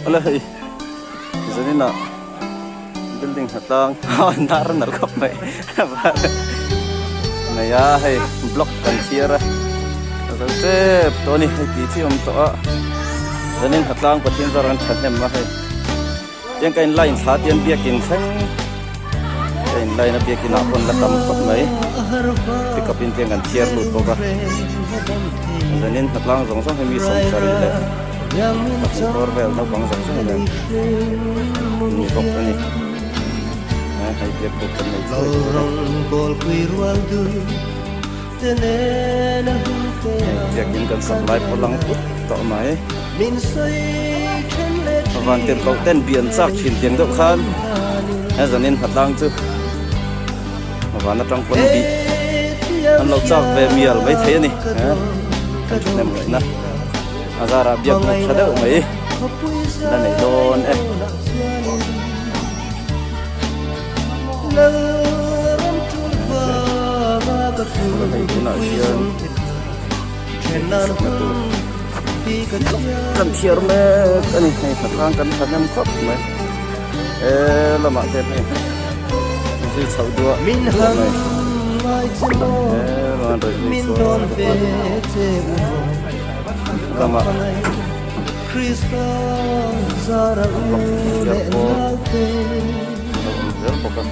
Awle hei zanin ah building hnatlang a nar nalh khawp mai nei a hei block kan thiar a a zo tep tawh a ni hei tih chi a awm tawh a zanin hnatlang Pathian zar an thahnem a hei. Tiang ka in line thla tian biakin thleng ka in line a biakin ah pawn la tam khawp mai pickup in tiang kan thiar lut bawk a zanin hnatlang zawng zawng hi mi 70 leh pahnih bawr vel naupang zawng zawng nen an ni bawk a ni hei biak buk kan nei thuai tur a biakin kan sak lai pawh lang put tawh mai. Van tirhkoh ten bian chak thin tiang deuh khan he zanin hnatlang chu van atang pawn bih an lo chak ve mial mai thei a ni kan thahnem ngaihna a zarah biak buk tha deuh mai la nei dawn e. Hei tunah hian sakna tur kan thiar mek a ni hei hnatlang kan thahnem khawp mai he lamah te hei zui chhoh duah duah mai he lamah rei zui chhuah lamah block thiar pawh a lo awm zel bawk a.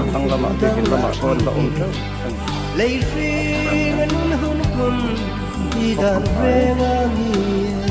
Thlang lamah biakin lamah pawh an la awm teuh a ni.